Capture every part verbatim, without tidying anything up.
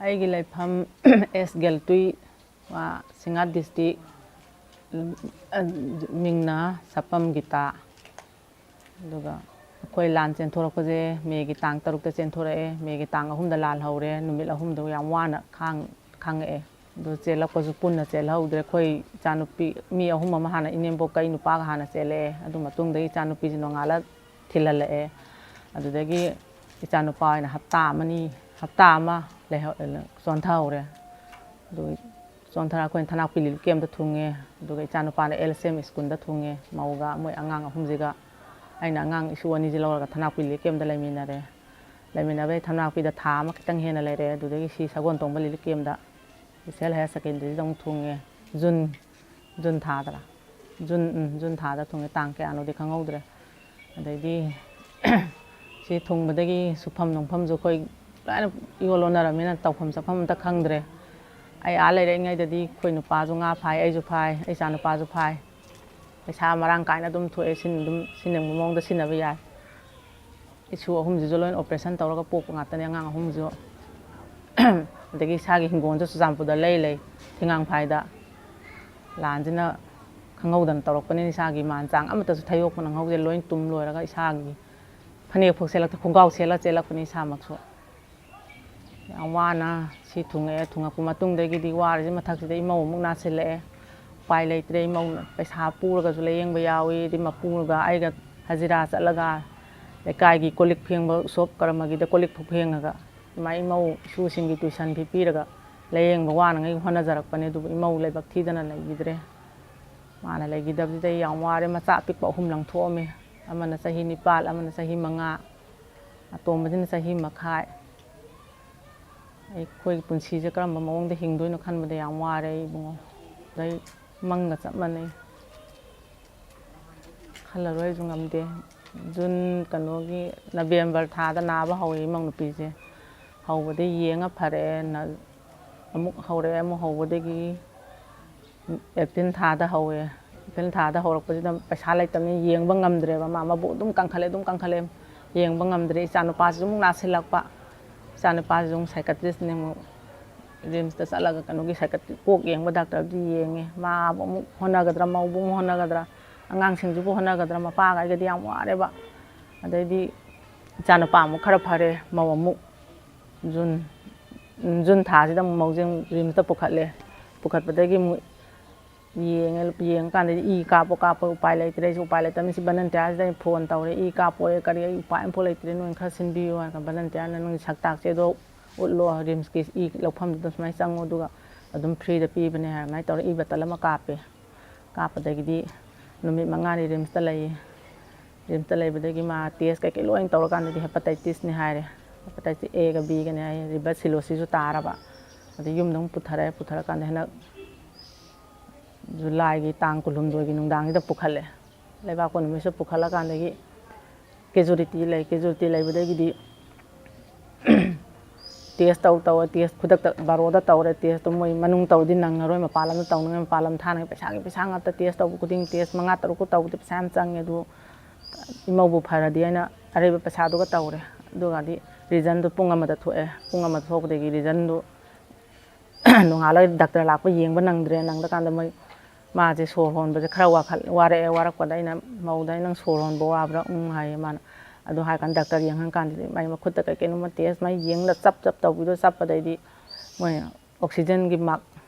ꯑꯩꯒꯤ ꯂꯩꯐꯝ ꯑꯦꯁ ꯒꯦꯜꯇꯨꯏ, ꯁꯤꯡꯍꯥꯠ ꯗꯤꯁꯇ꯭ꯔꯤꯛ꯫ ꯃꯤꯡꯅ ꯁꯄꯝ ꯒꯤꯇꯥ꯫ ꯑꯗꯨꯒ ꯑꯩꯈꯣꯏ ꯂꯥꯟ ꯆꯦꯟꯊꯣꯔꯛꯄꯁꯦ ꯃꯦꯒꯤ ꯇꯥꯡ ꯇꯔꯨꯛꯇ ꯆꯦꯟꯊꯣꯔꯛꯑꯦ꯫ ꯃꯦꯒꯤ ꯇꯥꯡ ꯑꯍꯨꯝꯗ ꯂꯥꯜ ꯍꯧꯔꯦ꯫ ꯅꯨꯃꯤꯠ ꯑꯍꯨꯝꯗꯣ ꯌꯥꯝ ꯋꯥꯅ ꯈꯥꯡ-, ꯈꯥꯡꯉꯛꯑꯦ꯫ ꯑꯗꯨ ꯆꯦꯜꯂꯛꯄꯁꯨ ꯄꯨꯟꯅ ꯆꯦꯜꯍꯧꯗ꯭ꯔꯦ꯫ ꯑꯩꯈꯣꯏ ꯏꯆꯥꯅꯨꯄꯤ ꯃꯤ ꯑꯍꯨꯝ ꯑꯃ ꯍꯥꯟꯅ ꯏꯅꯦꯝꯕꯣꯛꯀ ꯑꯩ ꯅꯨꯄꯥꯒ ꯍꯥꯟꯅ ꯆꯦꯜꯂꯛꯑꯦ꯫ ꯑꯗꯨ ꯃꯇꯨꯡꯗꯒꯤ ꯏꯆꯥꯅꯨꯄꯤꯁꯤ ꯅꯣꯡꯉꯥꯜꯂ ꯊꯤꯜꯍꯜꯂꯛꯑꯦ꯫ ꯑꯗꯨꯗꯒꯤ ꯏꯆꯥꯅꯨꯄꯥ ꯑꯣꯏꯅ ꯍꯞꯇꯥ ꯑꯃꯅꯤ, ꯍꯞꯇꯥ ꯑꯃ ꯂꯩꯍꯧ-, ꯆꯣꯟꯊꯍꯧꯔꯦ꯫ ꯑꯗꯨ ꯆꯣꯟꯊꯔ ꯑꯩꯈꯣꯏꯅ ꯊꯅꯥꯛꯄꯤ ꯔꯤꯂꯤꯐ ꯀꯦꯝꯞꯇ ꯊꯨꯡꯉꯦ꯫ ꯑꯗꯨꯒ ꯏꯆꯥꯅꯨꯄꯥꯅ ꯑꯦꯜ ꯑꯦꯁ ꯑꯦꯝ ꯁ꯭ꯀꯨꯜꯗ ꯊꯨꯡꯉꯦ꯫ ꯃꯧꯒ ꯃꯣꯏ ꯑꯉꯥꯡ ꯑꯍꯨꯝꯁꯤꯒ ꯑꯩꯅ ꯑꯉꯥꯡ ꯏꯁꯨ ꯑꯅꯤꯁꯤ ꯂꯧꯔꯒ ꯊꯅꯥꯛꯄꯤ ꯔꯤꯂꯤꯐ ꯀꯦꯝꯞꯇ ꯂꯩꯃꯤꯟꯅꯔꯦ꯫ ꯂꯩꯃꯤꯟꯅꯕꯩ ꯊꯅꯥꯛꯄꯤꯗ ꯊꯥ ꯑꯃ ꯈꯤꯇꯪ ꯍꯦꯟꯅ ꯂꯩꯔꯦ꯫ ꯑꯗꯨꯗꯒꯤ ꯁꯤ ꯁꯒꯣꯜ ꯇꯣꯡꯕ ꯔꯤꯂꯤꯐ ꯀꯦꯝꯞꯇ, ꯏꯁꯦꯜ ꯍꯥꯌꯔ ꯁꯦꯀꯦꯟꯗꯔꯤꯗ ꯑꯃꯨꯛ ꯊꯨꯡꯉꯦ꯫ ꯖꯨꯟ, ꯖꯨꯟ ꯊꯥꯗꯔ? ꯖꯨꯟ, ꯎꯝ, ꯖꯨꯟ ꯊꯥꯗ ꯊꯨꯡꯉꯦ꯫ ꯇꯥꯡ ꯀꯌꯥꯅꯣꯗꯤ ꯈꯪꯍꯧꯗ꯭ꯔꯦ꯫ ꯑꯗꯩꯗꯤ ꯁꯤ ꯊꯨꯡꯕꯗꯒꯤ ꯁꯨꯐꯝ ꯅꯣꯝꯐꯝꯁꯨ ꯑꯩꯈꯣꯏ ꯂꯣꯏꯅ ꯏꯌꯣꯜ ꯑꯣꯟꯅꯔꯕꯅꯤꯅ ꯇꯧꯐꯝ ꯆꯠꯐꯝ ꯑꯝꯇ ꯈꯪꯗ꯭ꯔꯦ꯫ ꯑꯩ ꯑꯥ ꯂꯩꯔꯛꯏꯉꯩꯗꯗꯤ ꯑꯩꯈꯣꯏ ꯅꯨꯄꯥꯁꯨ ꯉꯥ ꯐꯥꯏ, ꯑꯩꯁꯨ ꯐꯥꯏ, ꯑꯩ ꯏꯆꯥ ꯅꯨꯄꯥꯁꯨ ꯐꯥꯏ꯫ ꯄꯩꯁꯥ ꯃꯔꯥꯡ ꯀꯥꯏꯅ ꯑꯗꯨꯝ ꯊꯣꯛꯑꯦ, ꯁꯤꯟ-, ꯑꯗꯨꯝ ꯁꯤꯖꯤꯟꯅꯅꯤꯡꯕ ꯃꯑꯣꯡꯗ ꯁꯤꯖꯤꯟꯅꯕ ꯌꯥꯏ꯫ ꯏꯁꯨ ꯑꯍꯨꯝꯁꯤꯁꯨ ꯂꯣꯏꯅ operation ꯇꯧꯔꯒ ꯄꯣꯛꯄ ꯉꯥꯛꯇꯅꯦ, ꯑꯉꯥꯡ ꯑꯍꯨꯝꯁꯨ꯫ ꯑꯗꯒꯤ ꯏꯁꯥꯒꯤ ꯍꯤꯡꯒꯣꯜꯁꯨ ꯆꯨꯔꯆꯥꯟꯄꯨꯔꯗ ꯂꯩ ꯂꯩ, ꯊꯤꯉꯥꯡꯐꯥꯏꯗ꯫ ꯂꯥꯟꯁꯤꯅ ꯈꯪꯍꯧꯗꯅ ꯇꯧꯔꯛꯄꯅꯤꯅ ꯏꯁꯥꯒꯤ ꯃꯥꯟ ꯆꯥꯡ ꯑꯃꯠꯇꯁꯨ ꯊꯩꯗꯣꯛꯄ ꯅꯪꯍꯧꯗꯦ, ꯂꯣꯏ ꯇꯨꯝ ꯂꯣꯏꯔꯒ ꯏꯁꯥꯒꯤ ꯐꯅꯦꯛ ꯐꯥꯎ ꯁꯦꯠꯂꯛꯇꯦ, ꯈꯣꯡꯒ꯭ꯔꯥꯎ ꯁꯦꯠꯂ ꯆꯦꯜꯂꯛꯄꯅꯤ ꯏꯁꯥꯃꯛꯁꯨ꯫ ꯌꯥꯝ ꯋꯥꯅ ꯁꯤ ꯊꯨꯡꯉꯛꯑꯦ꯫ ꯊꯨꯡꯉꯛꯄ ꯃꯇꯨꯡꯗꯒꯤꯗꯤ ꯋꯥꯔꯤꯁꯦ ꯃꯊꯛꯁꯤꯗ ꯏꯃꯧ ꯑꯃꯨꯛ ꯅꯥꯁꯤꯜꯂꯛꯑꯦ꯫ ꯎꯄꯥꯏ ꯂꯩꯇ꯭ꯔꯦ, ꯏꯃꯧꯅ ꯄꯩꯁꯥ ꯄꯨꯔꯒꯁꯨ ꯂꯥꯌꯦꯡꯕ ꯌꯥꯎꯏ, ꯑꯗꯩ ꯃꯄꯨꯒ ꯑꯩꯒ ꯍꯖꯤꯔꯥ ꯆꯠꯂꯒ ꯂꯩꯀꯥꯏꯒꯤ ꯀꯣꯜ ꯂꯤꯛ ꯐꯦꯡꯕ, ꯎꯁꯣꯞ ꯀꯔꯃꯒꯤꯗ ꯀꯣꯜ ꯂꯤꯛ ꯐꯦꯡꯉꯒ ꯑꯗꯨꯃꯥꯏꯅ ꯏꯃꯧ ꯏꯁꯨꯁꯤꯡꯒꯤ tuition fee ꯄꯤꯔꯒ ꯂꯥꯌꯦꯡꯕ ꯋꯥꯅꯉꯩ ꯍꯣꯠꯅꯖꯔꯛꯄꯅꯦ꯫ ꯑꯗꯨꯕꯨ ꯏꯃꯧ ꯂꯥꯏꯕꯛ ꯊꯤꯗꯅ ꯂꯩꯈꯤꯗ꯭ꯔꯦ꯫ ꯃꯥꯅ ꯂꯩꯈꯤꯗꯕꯁꯤꯗ ꯑꯩ ꯌꯥꯝ ꯋꯥꯔꯦ꯫ ꯃꯆꯥ ꯑꯄꯤꯛꯄ ꯑꯍꯨꯝ ꯂꯪꯊꯣꯛꯑꯝꯃꯦ꯫ ꯑꯃꯅ ꯆꯍꯤ ꯅꯤꯄꯥꯜ, ꯑꯃꯅ ꯆꯍꯤ ꯃꯉꯥ, ꯑꯇꯣꯝꯕꯁꯤꯅ ꯆꯍꯤ ꯃꯈꯥꯏ꯫ ꯑꯩꯈꯣꯏꯒꯤ ꯄꯨꯟꯁꯤꯁꯦ ꯀꯔꯝꯕ ꯃꯑꯣꯡꯗ ꯍꯤꯡꯗꯣꯏꯅꯣ ꯈꯟꯕꯗ ꯌꯥꯝ ꯋꯥꯔꯦ ꯑꯩ ꯏꯕꯨꯡꯉꯣ꯫ ꯑꯗꯩ ꯃꯪꯒ ꯆꯞ ꯃꯥꯟꯅꯩ꯫ ꯈꯜꯂꯔꯣꯏ ꯑꯩꯁꯨ ꯉꯝꯗꯦ꯫ ꯖꯨꯟ ꯀꯩꯅꯣꯒꯤ ꯅꯕꯦꯝꯕꯔ ꯊꯥꯗ ꯅꯥꯕ ꯍꯧꯋꯦ ꯏꯃꯧ ꯅꯨꯄꯤꯁꯦ꯫ ꯍꯧꯕꯗꯒꯤ ꯌꯦꯡꯉ ꯐꯔꯛꯑꯦ, ꯅ-, ꯑꯃꯨꯛ ꯍꯧꯔꯛꯑꯦ, ꯑꯃꯨꯛ ꯍꯧꯕꯗꯒꯤ ꯑꯦꯄ꯭ꯔꯤꯜ ꯊꯥꯗ ꯍꯧꯋꯦ꯫ ꯑꯦꯄ꯭ꯔꯤꯜ ꯊꯥꯗ ꯍꯧꯔꯛꯄꯁꯤꯗ ꯄꯩꯁꯥ ꯂꯩꯇꯕꯅꯤꯅ ꯌꯦꯡꯕ ꯉꯝꯗ꯭ꯔꯦꯕ꯫ ꯃꯥ ꯃꯕꯨꯛ ꯑꯗꯨꯝ ꯀꯟꯈꯠꯂꯦ, ꯑꯗꯨꯝ ꯀꯟꯈꯠꯂꯦ꯫ ꯌꯦꯡꯕ ꯉꯝꯗ꯭ꯔꯦ꯫ ꯏꯆꯥ ꯅꯨꯄꯥꯁꯤꯁꯨ ꯑꯃꯨꯛ ꯅꯥꯁꯤꯜꯂꯛꯄ꯫ ꯏꯆꯥ ꯅꯨꯄꯥꯁꯤꯁꯨ ꯑꯃꯨꯛ psychiatristꯅꯦ ꯑꯃꯨꯛ ꯔꯤꯝꯁꯇ ꯆꯠꯂꯒ ꯀꯩꯅꯣꯒꯤ ꯁꯥꯏꯀꯠ ꯀꯣꯛ ꯌꯦꯡꯕ ꯗꯥꯛꯇꯔꯗꯨ ꯌꯦꯡꯉꯦ꯫ ꯃꯥꯕꯨ ꯑꯃꯨꯛ ꯍꯣꯠꯅꯒꯗ꯭ꯔꯥ, ꯃꯧꯕꯨ ꯑꯃꯨꯛ ꯍꯣꯠꯅꯒꯗ꯭ꯔꯥ, ꯑꯉꯥꯡꯁꯤꯡꯁꯤꯕꯨ ꯍꯣꯠꯅꯒꯗ꯭ꯔꯥ, ꯃꯄꯥꯒ ꯑꯩꯒꯗꯤ ꯌꯥꯝ ꯋꯥꯔꯦꯕ꯫ ꯑꯗꯩꯗꯤ ꯏꯆꯥꯅꯨꯄꯥ ꯑꯃꯨꯛ ꯈꯔ ꯐꯔꯦ, ꯃꯧ ꯑꯃꯨꯛ ꯖꯨꯟ, ꯖꯨꯟ ꯊꯥꯁꯤꯗ ꯑꯃꯨꯛ ꯃꯧꯁꯦ ꯑꯃꯨꯛ ꯔꯤꯝꯁꯇ ꯄꯨꯈꯠꯂꯦ꯫ ꯄꯨꯈꯠꯄꯗꯒꯤ ꯑꯃꯨꯛ ꯌꯦꯡꯉꯦ꯫ ꯌꯦꯡꯉꯀꯥꯟꯗꯗꯤ ꯏ ꯀꯥꯞꯄꯣ ꯀꯥꯞꯄꯣ, ꯎꯄꯥꯏ ꯂꯩꯇ꯭ꯔꯦ꯫ ꯑꯩꯁꯨ ꯎꯄꯥꯏ ꯂꯩꯇꯕꯅꯤꯅ ꯁꯤ ꯚꯣꯂꯟꯇꯤꯌꯥꯔꯁꯤꯗ ꯑꯩ ꯐꯣꯟ ꯇꯧꯔꯦ, "ꯏ ꯀꯥꯞꯄꯣ, ꯑꯩ ꯀꯔꯤ, ꯑꯩ ꯎꯄꯥꯏ ꯑꯃꯐꯥꯎ ꯂꯩꯇ꯭ꯔꯦ, ꯅꯣꯏꯅ ꯈꯔ ꯁꯤꯟꯕꯤꯌꯨ" ꯍꯥꯏꯔꯒ, "ꯚꯣꯂꯟꯇꯤꯌꯥꯔꯅ ꯅꯪꯒꯤ ꯁꯛ ꯇꯥꯛꯁꯦ ꯑꯗꯣ ꯎꯠꯂꯣ, ꯔꯤꯝꯁꯀꯤ ꯏ ꯂꯧꯐꯝꯗꯨꯗ ꯁꯨꯃꯥꯏꯅ ꯆꯪꯉꯣ, ꯑꯗꯨꯒ ꯑꯗꯨꯝ ꯐ꯭ꯔꯤꯗ ꯄꯤꯕꯅꯦ" ꯍꯥꯏꯔ ꯑꯗꯨꯃꯥꯏꯅ ꯇꯧꯔꯒ ꯏ ꯕꯇꯜ ꯑꯃ ꯀꯥꯞꯄꯦ꯫ ꯀꯥꯞꯄꯗꯒꯤꯗꯤ ꯅꯨꯃꯤꯠ ꯃꯉꯥꯅꯤ ꯔꯤꯝꯁꯇ ꯂꯩꯌꯦ꯫ ꯔꯤꯝꯁꯇ ꯂꯩꯕꯗꯒꯤ ꯃꯥ ꯇꯦꯁ ꯀꯩꯀꯩ ꯂꯣꯏꯅ ꯇꯧꯔꯀꯥꯟꯗꯗꯤ ꯍꯦꯄꯥꯇꯥꯏꯇꯤꯁꯅꯦ ꯍꯥꯏꯔꯦ꯫ ꯍꯦꯄꯥꯇꯥꯏꯇꯤꯁ ꯑꯦꯒ ꯕꯤꯒꯅꯦ ꯍꯥꯏꯌꯦ꯫ ꯔꯤꯕꯔꯁ ꯁꯤꯂꯣꯁꯤꯁꯁꯨ ꯇꯥꯔꯕ꯫ ꯑꯗꯩ ꯌꯨꯝꯗ ꯑꯃꯨꯛ ꯄꯨꯊꯔꯦ꯫ ꯄꯨꯊꯔꯀꯥꯟꯗ ꯍꯟꯗꯛ ꯖꯨꯂꯥꯏꯒꯤ ꯇꯥꯡ ꯀꯨꯟꯍꯨꯝꯗꯣꯏꯒꯤ ꯅꯨꯡꯗꯥꯡꯁꯤꯗ ꯄꯨꯈꯠꯂꯦ꯫ ꯂꯩꯕꯥꯛꯄꯣꯛꯄ ꯅꯨꯃꯤꯠꯁꯤꯗ ꯄꯨꯈꯠꯂꯀꯥꯟꯗꯒꯤ ꯀꯦꯖꯨꯋꯦꯂꯤꯇꯤ ꯂꯩ꯫ ꯀꯦꯖꯨꯋꯦꯂꯤꯇꯤ ꯂꯩꯕꯗꯒꯤꯗꯤ ꯇꯦꯁ ꯇꯧ ꯇꯧꯔ, ꯇꯦꯁ ꯈꯨꯗꯛꯇ ꯕꯥꯔꯣꯗ ꯇꯧꯔꯦ꯫ ꯇꯦꯁꯇꯣ ꯃꯣꯏ ꯃꯅꯨꯡ ꯇꯧꯔꯗꯤ ꯅꯪꯉꯔꯣꯏ, ꯃꯄꯥꯟ ꯂꯝꯗ ꯇꯧꯅꯉꯥꯏ, ꯃꯄꯥꯟ ꯂꯝ ꯊꯥꯅꯉꯥꯏ ꯄꯩꯁꯥꯒꯤ ꯄꯩꯁꯥ ꯉꯥꯛꯇ꯫ ꯇꯦꯁ ꯇꯧꯕ ꯈꯨꯗꯤꯡ, ꯇꯦꯁ ꯃꯉꯥ ꯇꯔꯨꯛꯀ ꯇꯧꯕꯗꯤ ꯄꯩꯁꯥ ꯌꯥꯝ ꯆꯪꯉꯦ꯫ ꯑꯗꯨ ꯏꯃꯧꯕꯨ ꯐꯔꯗꯤ ꯍꯥꯏꯅ ꯑꯔꯩꯕ ꯄꯩꯁꯥꯗꯨꯒ ꯇꯧꯔꯦ꯫ ꯑꯗꯨꯒꯗꯤ ꯔꯤꯖꯟꯗꯣ ꯄꯨꯡ ꯑꯃꯗ ꯊꯣꯛꯑꯦ꯫ ꯄꯨꯡ ꯑꯃꯗ ꯊꯣꯛꯄꯗꯒꯤ ꯔꯤꯖꯟꯗꯣ ꯅꯣꯡꯉꯥꯜꯂꯒ ꯗꯥꯛꯇꯔ ꯂꯥꯛꯄ ꯌꯦꯡꯕ ꯅꯪꯗ꯭ꯔꯦ꯫ ꯅꯪꯗꯀꯥꯟꯗ ꯃꯣꯏ, ꯃꯥꯁꯦ ꯁꯣꯔ ꯍꯣꯟꯕꯁꯦ ꯈꯔ ꯋꯥꯈꯠ-, ꯋꯥꯔꯛꯑꯦ꯫ ꯋꯥꯔꯛꯄꯗ ꯑꯩꯅ ꯃꯧꯗ ꯑꯩ, "ꯅꯪ ꯁꯣꯔ ꯍꯣꯟꯕ ꯋꯥꯕ꯭ꯔꯥ?" "ꯎꯝ" ꯍꯥꯏꯌꯦ ꯃꯥꯅ꯫ ꯑꯗꯨ ꯍꯥꯏꯔꯀꯥꯟꯗ ꯗꯥꯛꯇꯔ ꯌꯦꯡꯍꯟꯀꯥꯟꯗꯗꯤ ꯃꯥꯏ ꯃꯈꯨꯠꯇ ꯀꯩ ꯀꯩꯅꯣꯝꯃ ꯇꯦꯁ ꯃꯥꯏ ꯌꯦꯡꯂ ꯆꯞ ꯆꯞ ꯇꯧꯕꯤꯗꯣ ꯆꯞꯄꯗꯩꯗꯤ ꯃꯣꯏ ꯑꯣꯛꯁꯤꯖꯟꯒꯤ ꯃꯥꯛ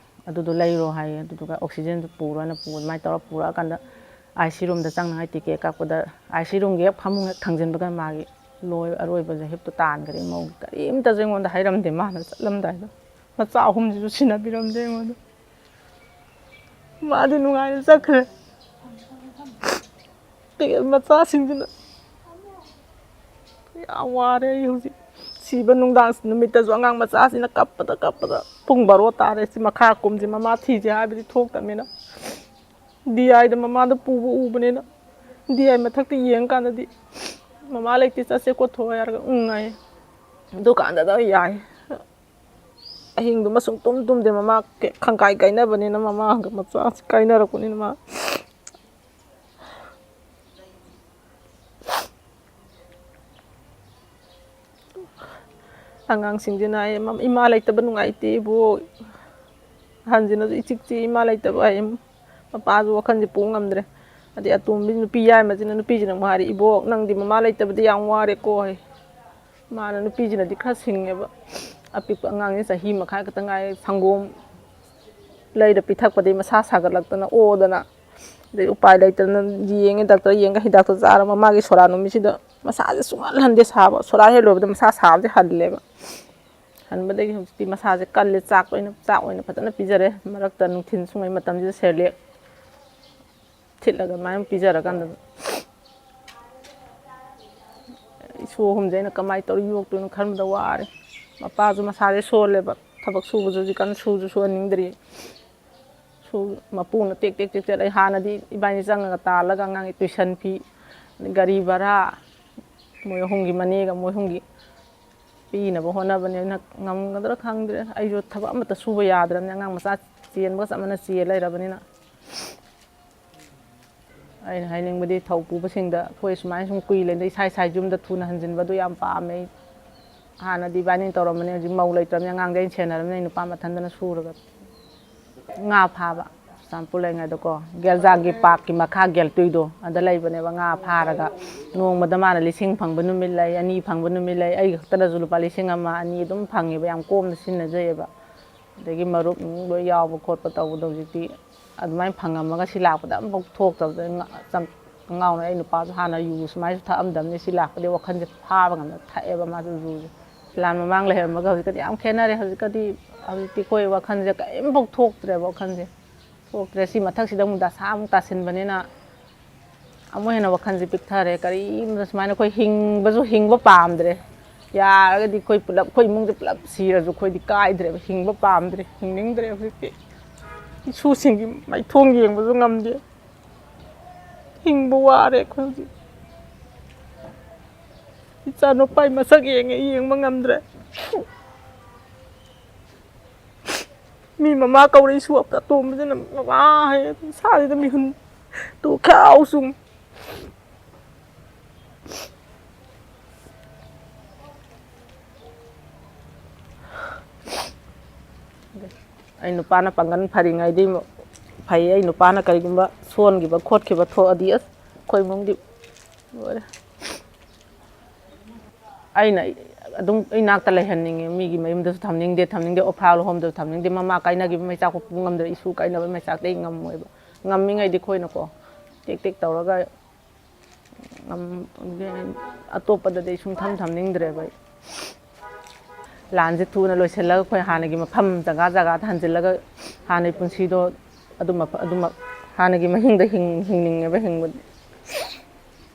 ꯑꯗꯨꯗꯣ ꯂꯩꯔꯣ ꯍꯥꯏꯌꯦ꯫ ꯑꯗꯨꯗꯨꯒ ꯑꯣꯛꯁꯤꯖꯟꯗꯨ ꯄꯨꯔꯣꯅ ꯄꯨ-, ꯑꯗꯨꯃꯥꯏꯅ ꯇꯧꯔ ꯄꯨꯔꯛꯑꯀꯥꯟꯗ ꯑꯥꯏ ꯁꯤ ꯔꯨꯝꯗ ꯆꯪꯅꯉꯥꯏ ꯇꯤꯀꯦꯠ ꯀꯛꯄꯗ, ꯑꯥꯏ ꯁꯤ ꯔꯨꯝꯒꯤ ꯍꯦꯛ ꯐꯃꯨꯡ ꯍꯦꯛ ꯊꯥꯡꯖꯤꯟꯕꯒ ꯃꯥꯒꯤ ꯂꯣꯏ-, ꯑꯔꯣꯏꯕ ꯖꯍꯤꯞꯇꯣ ꯇꯥꯟꯈ꯭ꯔꯦ꯫ ꯏꯃꯧꯒꯤ ꯀꯔꯤꯝꯇꯁꯨ ꯑꯩꯉꯣꯟꯗ ꯍꯥꯏꯔꯝꯗꯦ꯫ ꯃꯥꯅ ꯆꯠꯂꯝꯗꯥꯏꯗ ꯃꯆꯥ ꯑꯍꯨꯝꯁꯤꯁꯨ ꯁꯤꯟꯅꯕꯤꯔꯝꯗꯦ ꯑꯩꯉꯣꯟꯗ꯫ ꯃꯥꯗꯤ ꯅꯨꯡꯉꯥꯏꯅ ꯆꯠꯈ꯭ꯔꯦ꯫ ꯇꯤꯀꯦꯠ ꯃꯆꯥꯁꯤꯡꯁꯤꯅ ꯌꯥꯝ ꯋꯥꯔꯦ ꯑꯩ ꯍꯧꯖꯤꯛ꯫ ꯁꯤꯕ ꯅꯨꯡꯗꯥꯡ ꯅꯨꯃꯤꯠꯇꯁꯨ ꯑꯉꯥꯡ ꯃꯆꯥꯁꯤꯅ ꯀꯞꯄꯗ ꯀꯞꯄꯗ ꯄꯨꯡ ꯕꯥꯔꯣ ꯇꯥꯔꯦ꯫ ꯁꯤ ꯃꯈꯥ ꯀꯨꯝꯁꯤ, ꯃꯃꯥ ꯊꯤꯁꯦ ꯍꯥꯏꯕꯗꯤ ꯊꯣꯛꯇꯕꯅꯤꯅ꯫ ꯗꯤ ꯑꯥꯏꯗ ꯃꯃꯥꯗ ꯄꯨꯕ ꯎꯕꯅꯤꯅ꯫ ꯗꯤ ꯑꯥꯏ ꯃꯊꯛꯇ ꯌꯦꯡꯀꯥꯟꯗꯗꯤ ꯃꯃꯥ ꯂꯩꯇꯦ, ꯆꯠꯁꯦ ꯀꯣꯊꯣꯛꯑꯣ ꯍꯥꯏꯔꯒ ꯎꯪ ꯍꯥꯏꯌꯦ꯫ ꯗꯨꯀꯥꯟꯗ ꯑꯗꯨꯝ ꯌꯥꯏ꯫ ꯑꯍꯤꯡꯗꯨꯃ ꯁꯨꯡꯇꯨꯝ ꯇꯨꯝꯗꯦ꯫ ꯃꯃꯥ ꯈꯪꯀꯥꯏ ꯀꯥꯏꯅꯕꯅꯤꯅ, ꯃꯃꯥꯒ ꯃꯆꯥꯁꯤ ꯀꯥꯏꯅꯔꯛꯄꯅꯤꯅ ꯃꯥ ꯑꯉꯥꯡꯁꯤꯡꯁꯤꯅ ꯑꯩ, "ꯏꯃꯥ ꯂꯩꯇꯕ ꯅꯨꯡꯉꯥꯏꯇꯦ ꯏꯕꯣꯛ"꯫ ꯑꯍꯟꯁꯤꯅꯁꯨ ꯏꯆꯤꯛ ꯆꯤꯛꯏ, ꯏꯃꯥ ꯂꯩꯇꯕ ꯍꯥꯏ꯫ ꯃꯄꯥꯁꯨ ꯋꯥꯈꯜꯁꯦ ꯄꯨ ꯉꯝꯗ꯭ꯔꯦ꯫ ꯑꯗꯩ ꯑꯇꯣꯝꯕꯤ ꯅꯨꯄꯤ ꯌꯥꯏꯃꯁꯤꯅ, ꯅꯨꯄꯤꯁꯤꯅ ꯑꯃꯨꯛ ꯍꯥꯏꯔꯦ, "ꯏꯕꯣꯛ, ꯅꯪꯗꯤ ꯃꯃꯥ ꯂꯩꯇꯕꯗꯤ ꯌꯥꯝ ꯋꯥꯔꯦꯀꯣ" ꯍꯥꯏ꯫ ꯃꯥꯅ, ꯅꯨꯄꯤꯁꯤꯅꯗꯤ ꯈꯔ ꯁꯤꯡꯉꯦꯕ꯫ ꯑꯄꯤꯛꯄ ꯑꯉꯥꯡꯁꯦ ꯆꯍꯤ ꯃꯈꯥꯏ ꯈꯛꯇ ꯉꯥꯏꯔꯦ, ꯁꯪꯒꯣꯝ ꯂꯩꯔ ꯄꯤꯊꯛꯄꯗꯒꯤ ꯃꯁꯥ ꯁꯥꯒꯠꯂꯛꯇꯅ ꯑꯣꯗꯅ, ꯑꯗꯩ ꯎꯄꯥꯏ ꯂꯩꯇꯗꯅ ꯌꯦꯡꯉꯦ, ꯗꯥꯛꯇꯔ ꯌꯦꯡꯉꯒ ꯍꯤꯗꯥꯛꯇꯣ ꯆꯥꯔ ꯃꯃꯥꯒꯤ ꯁꯣꯔꯥ ꯅꯨꯃꯤꯠꯁꯤꯗ ꯃꯁꯥꯁꯦ ꯁꯨꯡꯍꯜ ꯍꯟꯗꯦ ꯁꯥꯕ꯫ ꯁꯣꯔꯥ ꯍꯦꯛ ꯂꯣꯏꯕꯗ ꯃꯁꯥ ꯁꯥꯕꯁꯦ ꯍꯜꯂꯦꯕ꯫ ꯍꯟꯕꯗꯒꯤ ꯍꯧꯖꯤꯛꯇꯤ ꯃꯁꯥꯁꯦ ꯀꯜꯂꯦ, ꯆꯥꯛ ꯑꯣꯏꯅ, ꯆꯥꯛ ꯑꯣꯏꯅ ꯐꯖꯅ ꯄꯤꯖꯔꯦ꯫ ꯃꯔꯛꯇ ꯅꯨꯡꯊꯤꯜ ꯁꯨꯡꯉꯩ ꯃꯇꯝꯁꯤꯗ ꯁꯦꯔꯂꯦꯛ ꯊꯤꯠꯂꯒ ꯑꯗꯨꯃꯥꯏꯅ ꯄꯤꯖꯔꯀꯥꯟꯗ ꯏꯁꯨ ꯑꯍꯨꯝꯁꯦ ꯑꯩꯅ ꯀꯃꯥꯏꯅ ꯇꯧꯔ ꯌꯣꯛꯇꯣꯏꯅꯣ ꯈꯟꯕꯗ ꯋꯥꯔꯦ꯫ ꯃꯄꯥꯁꯨ ꯃꯁꯥꯁꯦ ꯁꯣꯜꯂꯦꯕ, ꯊꯕꯛ ꯁꯨꯕꯁꯨ ꯍꯧꯖꯤꯛꯀꯥꯟ ꯁꯨꯁꯨ ꯁꯨꯍꯟꯅꯤꯡꯗ꯭ꯔꯤ꯫ ꯁꯨ-, ꯃꯄꯨꯅ ꯇꯦꯛ ꯇꯦꯛ ꯇꯦꯛ ꯇꯦꯛ, ꯑꯩ ꯍꯥꯟꯅꯗꯤ ꯏꯕꯥꯅꯤ ꯆꯪꯉꯒ ꯇꯥꯜꯂꯒ ꯑꯉꯥꯡꯒꯤ ꯇꯨꯏꯁꯟ ꯐꯤ, ꯒꯥꯔꯤ ꯚꯔꯥ, ꯃꯣꯏ ꯑꯍꯨꯝꯒꯤ, ꯃꯅꯦꯒ ꯃꯣꯏ ꯑꯍꯨꯝꯒꯤ ꯄꯤꯅꯕ ꯍꯣꯠꯅꯕꯅꯦ꯫ ꯑꯗꯨꯅ ꯉꯝꯒꯗ꯭ꯔꯥ ꯈꯪꯗ꯭ꯔꯦ꯫ ꯑꯩꯁꯨ ꯊꯕꯛ ꯑꯃꯠꯇ ꯁꯨꯕ ꯌꯥꯗ꯭ꯔꯕꯅꯤ, ꯑꯉꯥꯡ ꯃꯆꯥ ꯆꯦꯟꯕꯒ ꯆꯞ ꯃꯥꯟꯅ ꯆꯦꯟ ꯂꯩꯔꯕꯅꯤꯅ꯫ ꯑꯩꯅ ꯍꯥꯏꯅꯤꯡꯕꯗꯤ, ꯊꯧ ꯄꯨꯕꯁꯤꯡꯗ ꯑꯩꯈꯣꯏ ꯁꯨꯃꯥꯏꯅ ꯁꯨꯝ ꯀꯨꯏ ꯂꯩꯗ ꯏꯁꯥ ꯏꯁꯥ ꯌꯨꯝꯗ ꯊꯨꯅ ꯍꯟꯖꯤꯟꯕꯗꯨ ꯌꯥꯝ ꯄꯥꯝꯃꯦ꯫ ꯑꯩ ꯍꯥꯟꯅꯗꯤ ꯏꯕꯥꯅꯤꯅ ꯇꯧꯔꯝꯕꯅꯦ, ꯍꯧꯖꯤꯛ ꯃꯧ ꯂꯩꯇ꯭ꯔꯕꯅꯤꯅ ꯑꯉꯥꯡꯗꯤ ꯑꯩꯅ ꯁꯦꯟꯅꯔꯕꯅꯤꯅ ꯑꯩ ꯅꯨꯄꯥ ꯃꯊꯟꯗꯅ ꯁꯨꯔꯒ ꯉꯥ ꯐꯥꯕ꯫ ꯆꯨꯔꯆꯥꯟꯄꯨꯔ ꯂꯩꯔꯤꯉꯩꯗꯀꯣ, ꯒꯦꯜꯖꯥꯡꯒꯤ ꯄꯥꯛꯀꯤ ꯃꯈꯥ ꯒꯦꯜꯇꯨꯏꯗꯣ, ꯑꯗ ꯂꯩꯕꯅꯦꯕ꯫ ꯉꯥ ꯐꯥꯔꯒ ꯅꯣꯡꯃꯗ ꯃꯥꯅ ꯂꯤꯁꯤꯡ ꯐꯪꯕ ꯅꯨꯃꯤꯠ ꯂꯩ, ꯑꯅꯤ ꯐꯪꯕ ꯅꯨꯃꯤꯠ ꯂꯩ, ꯑꯩ ꯈꯛꯇꯅꯁꯨ ꯂꯨꯄꯥ ꯂꯤꯁꯤꯡ ꯑꯃ, ꯑꯅꯤ ꯑꯗꯨꯝ ꯐꯪꯉꯦꯕ, ꯌꯥꯝ ꯀꯣꯝꯅ ꯁꯤꯖꯤꯟꯅꯖꯩꯑꯕ꯫ ꯑꯗꯒꯤ ꯃꯔꯨꯞ ꯅꯨꯡ ꯂꯣꯏ ꯌꯥꯎꯕ ꯈꯣꯠꯄ ꯇꯧꯕꯗꯣ ꯍꯧꯖꯤꯛꯇꯤ ꯑꯗꯨꯃꯥꯏꯅ ꯐꯪꯉꯝꯃꯒ ꯁꯤ ꯂꯥꯛꯄꯗ ꯑꯃꯐꯥꯎ ꯊꯣꯛꯇꯕꯗ ꯉ-, ꯆꯝ-, ꯉꯥꯎꯅ ꯑꯩ ꯅꯨꯄꯥꯁꯨ ꯍꯥꯟꯅ ꯌꯨ ꯁꯨꯃꯥꯏꯅꯁꯨ ꯊꯛꯑꯝꯗꯕꯅꯤ, ꯁꯤ ꯂꯥꯛꯄꯗꯤ ꯋꯥꯈꯜꯁꯦ ꯐꯥꯕ ꯉꯝꯗ ꯊꯛꯑꯦꯕ ꯃꯥꯁꯨ ꯌꯨꯁꯦ꯫ ꯂꯥꯟ ꯃꯃꯥꯡ ꯂꯩꯔꯝꯃꯒ ꯍꯧꯖꯤꯛꯀꯗꯤ ꯌꯥꯝ ꯈꯦꯠꯅꯔꯦ꯫ ꯍꯧꯖꯤꯛꯀꯗꯤ, ꯍꯧꯖꯤꯛꯇꯤ ꯑꯩꯈꯣꯏ ꯋꯥꯈꯜꯁꯦ ꯀꯔꯤꯝꯐꯥꯎ ꯊꯣꯛꯇ꯭ꯔꯦꯕ, ꯋꯥꯈꯜꯁꯦ ꯊꯣꯛꯇ꯭ꯔꯦ꯫ ꯁꯤ ꯃꯊꯛꯁꯤꯗ ꯑꯃꯨꯛ ꯗꯁꯥ ꯑꯃꯨꯛ ꯇꯥꯁꯤꯟꯕꯅꯤꯅ ꯑꯃꯨꯛ ꯍꯦꯟꯅ ꯋꯥꯈꯜꯁꯦ ꯄꯤꯛꯊꯔꯦ꯫ ꯀꯔꯤꯝꯇ ꯁꯨꯃꯥꯏꯅ ꯑꯩꯈꯣꯏ ꯍꯤꯡꯕꯁꯨ ꯍꯤꯡꯕ ꯄꯥꯝꯗ꯭ꯔꯦ꯫ ꯌꯥꯔꯒꯗꯤ ꯑꯩꯈꯣꯏ ꯄꯨꯂꯞ, ꯑꯩꯈꯣꯏ ꯏꯃꯨꯡꯁꯦ ꯄꯨꯂꯞ ꯁꯤꯔꯁꯨ ꯑꯩꯈꯣꯏꯗꯤ ꯀꯥꯏꯗ꯭ꯔꯦꯕ, ꯍꯤꯡꯕ ꯄꯥꯝꯗ꯭ꯔꯦ, ꯍꯤꯡꯅꯤꯡꯗ꯭ꯔꯦ ꯍꯧꯖꯤꯛꯇꯤ꯫ ꯏꯁꯨꯁꯤꯡꯒꯤ ꯃꯥꯏꯊꯣꯡ ꯌꯦꯡꯕꯁꯨ ꯉꯝꯗꯦ꯫ ꯍꯤꯡꯕ ꯋꯥꯔꯦ ꯑꯩꯈꯣꯏ ꯍꯧꯖꯤꯛ꯫ ꯏꯆꯥ ꯅꯨꯄꯥꯒꯤ ꯃꯁꯛ ꯌꯦꯡꯉꯦ, ꯌꯦꯡꯕ ꯉꯝꯗ꯭ꯔꯦ꯫ ꯃꯤ ꯃꯃꯥ ꯀꯧꯔꯛꯏꯁꯨ ꯑꯇꯣꯝꯕꯁꯤꯅ "ꯃꯃꯥ" ꯍꯥꯏ, ꯏꯁꯥꯁꯤꯗ ꯃꯤꯍꯨꯟ ꯇꯨ ꯈ꯭ꯌꯥꯎ ꯆꯨꯡ꯫ ꯑꯩ ꯅꯨꯄꯥꯅ ꯄꯥꯡꯒꯜ ꯐꯔꯤꯉꯩꯗꯤ ꯐꯩ꯫ ꯑꯩ ꯅꯨꯄꯥꯅ ꯀꯔꯤꯒꯨꯝꯕ ꯁꯣꯟꯈꯤꯕ ꯈꯣꯠꯈꯤꯕ ꯊꯣꯛꯑꯗꯤ ꯑꯁ ꯑꯩꯈꯣꯏ ꯏꯃꯨꯡꯗꯤ ꯂꯣꯏꯔꯦ꯫ ꯑꯩꯅ ꯑꯗꯨꯝ ꯏꯅꯥꯛꯇ ꯂꯩꯍꯟꯅꯤꯡꯉꯦ꯫ ꯃꯤꯒꯤ ꯃꯌꯨꯝꯗꯁꯨ ꯊꯝꯅꯤꯡꯗꯦ, ꯊꯝꯅꯤꯡꯗꯦ, ꯑꯣꯐꯥꯜ ꯍꯣꯝꯗꯁꯨ ꯊꯝꯅꯤꯡꯗꯦ꯫ ꯃꯃꯥ ꯀꯥꯏꯅꯈꯤꯕ ꯃꯩꯆꯥꯛ ꯄꯨ ꯉꯝꯗ꯭ꯔꯦ, ꯏꯁꯨ ꯀꯥꯏꯅꯕ ꯃꯩꯆꯥꯛꯇꯤ ꯑꯩ ꯉꯝꯃꯣꯏꯕ꯫ ꯉꯝꯃꯤꯉꯩꯗꯤ ꯑꯩꯈꯣꯏꯅꯀꯣ ꯇꯦꯛ ꯇꯦꯛ ꯇꯧꯔꯒ ꯉꯝ-, ꯑꯇꯣꯞꯄꯗꯗꯤ ꯑꯩ ꯁꯨꯡꯊꯝ ꯊꯝꯅꯤꯡꯗ꯭ꯔꯦꯕ ꯑꯩ꯫ ꯂꯥꯟꯁꯦ ꯊꯨꯅ ꯂꯣꯏꯁꯤꯜꯂꯒ ꯑꯩꯈꯣꯏ ꯍꯥꯟꯅꯒꯤ ꯃꯐꯝ ꯖꯒꯥ ꯖꯒꯥꯗ ꯍꯟꯖꯤꯜꯂꯒ ꯍꯥꯟꯅꯒꯤ ꯄꯨꯟꯁꯤꯗꯣ ꯑꯗꯨꯃ, ꯑꯗꯨꯃꯛ ꯍꯥꯟꯅꯒꯤ ꯃꯍꯤꯡꯗ ꯍꯤꯡ-, ꯍꯤꯡꯅꯤꯡꯉꯦꯕ ꯍꯤꯡꯕꯗꯤ꯫